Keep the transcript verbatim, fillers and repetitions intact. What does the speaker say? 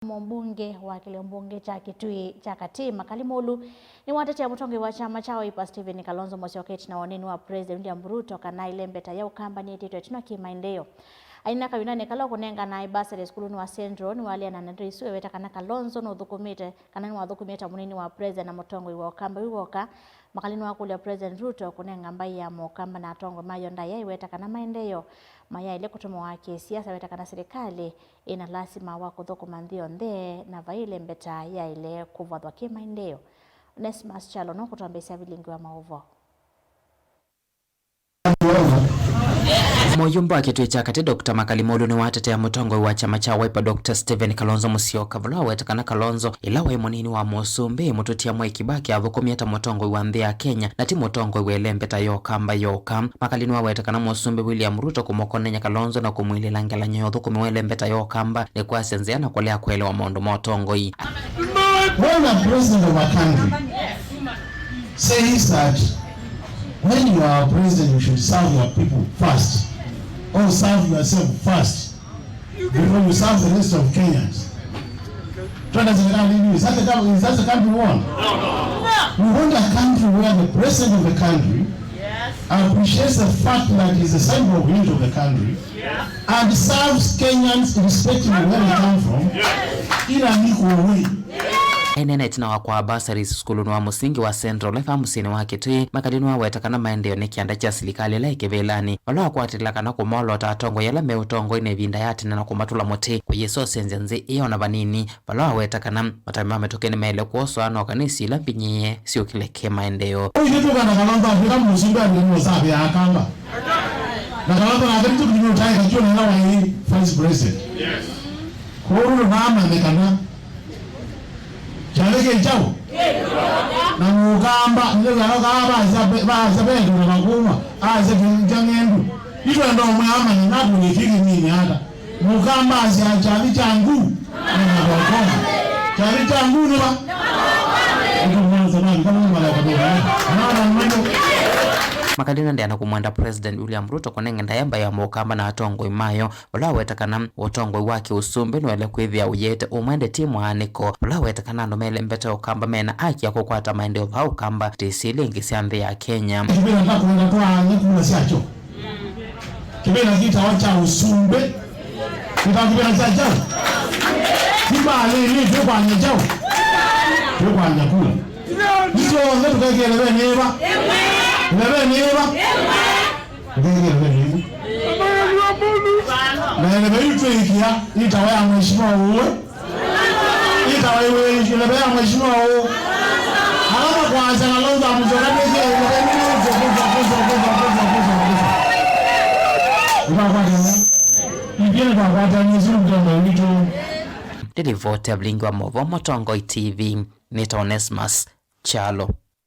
Mũmbunge wa kĩlĩo mbunge kya Kitui kya Katĩ, Makali Mulu, nĩwatetea mũtongoi wa kyama kya Wiper Stephen Kalonzo Musyoka ĩtina wa ũneeni wa President William Ruto kana ĩlembeta ya Ũkamba nĩyĩtĩtwe ĩtina kĩmaendeeo. Aina kawindanĩ kala ũkũnenganae bursary sukulunĩ wa Central, nĩwaleana na ndeto isu eweta kana Kalonzo nũthũkũmĩte kana nĩwathũkũmĩe ta mũneeni wa President na mũtongoi wa Ũkamba wĩ woka. Makali nĩwakũlya President Ruto kũnenga mbaĩ ya Mũkamba na atongoi mayo ndaĩa ĩweta kana maendeeo mayaĩle kũtũmĩwa kĩsiasa, weta kana silikalĩ ĩna lasima wa kũthũkũma nthĩ yonthe na vai ĩlembeta yaĩle kũvathwa kĩmaendeeo. Onesmus Kyalo nũkũtwambĩĩsya vilingi wa maũvoo. Mũyumbe wa Kitui kya Katĩ, Doctor Makali Mulu nĩwatetea mũtongoi wa kyama kya Wiper, Doctor Stephen Kalonzo Musyoka, vala waweta kana Kalonzo, ĩla waĩ mũnini wa mũsumbĩ, mũtũtia Mwai Kibaki athũkũmie ta mũtongoi wa nthĩ ya Kenya, na ti mũtongoi wa ĩlembeta ya Ũkamba yoka. Makali nĩwaweta kana mũsumbĩ William Ruto kũmũkonany'a Kalonzo na kũmwilĩĩla ngelany'o ya ũthũkũmi wa ĩlembeta ya Ũkamba nĩ kwasya nzĩa na kũlea kũelewa maũndũ ma ũtongoi. When a president of a country says that when you are a president, you should serve your people first, or serve yourself first before you serve the rest of Kenyans. Twenda serikali hivi, is that the coun-, is that the country we want? We want a country where the president of the country appreciates the fact that he's the central point of the country and serves Kenyans irrespective of where they come from in an equal way. Aineena ĩtina wa kwaa bursaries sukulunĩ wa mũsingi wa Central Life mũsyĩnĩ wa Kitui, Makali nĩwaweta kana maendeeo nĩ kĩanda kya silikalĩ ĩla ĩ kĩvĩlanĩ, vala wakwatĩlĩla kana kũmolota atongoi ala me ũtongoinĩ ĩvinda ya tene na kũmatũla mũtĩ kũyĩsosenzya nthĩ ĩyo na vanini, vala waweta kana matambya ma mĩtũkĩ nĩmaĩle kwoswa no kanĩsi ila mbinyĩĩe syũkĩle kĩmaendeeo. Ũu nĩtũkana Kalonzo atwĩka mũsumbĩ andũ nĩmosavĩa Akamba. Na Kalonzo nake nĩtũkũtũmĩa ũtaĩka kĩo na ĩla waĩ vice president. Kwoou ndũnamanye kana kyathĩ kĩ kyaũ? Na Mũkamba, nĩwĩaga kaa vaasya Petũ na Vakuma, aasya kĩng'endu. Itwenda ũmwe amanye natũnĩkie kĩnyinĩ ata. Mũkamba asya kyathĩ kya nguu nĩ Vakuma. Kyathĩ kya nguu nĩ va? Nĩtũmwanza nani kana nĩ malaika nĩ va? Nana mwanyo. Makali nĩendeea na kũmwenda President William Ruto kũnenga ndaĩa mbaĩ ya Mũkamba na atongoi mayo. Vala waweta kana ũtongoi wa kĩũsumbĩ nũele kwĩthĩa ũyĩete ũmwe ndetie mwaanĩko, vala waweta kana andũ melembete Ũkamba mena aki ya kũkwata maendeeo vaa Ũkamba ndĩsĩ ĩla ĩngĩ sya nthĩ ya Kenya. Kĩvĩla ndakwenda twaanye kula syakyo. Kĩvĩla kĩtawa kya ũsumbĩ. Kĩtawa kĩvĩla kya kyaũ? Kĩvalĩnĩ twĩkwanya kyaũ? Twĩkwanya kula. Ithyĩ onthe tũkekĩe levenĩ ĩva? Levenĩ ĩva? Ũkekĩe levenĩ ĩva? Na ĩleve yu twĩĩkĩa ĩtawa ya Mheshimiwa ũwe. Ĩtawa ĩwe ĩleve ya Mheshimiwa ũũ. Ala makwasya Kalonzo amũsyoka nĩkĩ ĩleve nĩ nĩ kusa, kusa, kusa. Nĩtwakwatana. Ithyĩ nĩtwakwatana nĩsu mũtongo witũ. Ndĩlivoti ya vilingi wa maũvoo Mũtongoi T V, nĩta Onesmus Kyalo.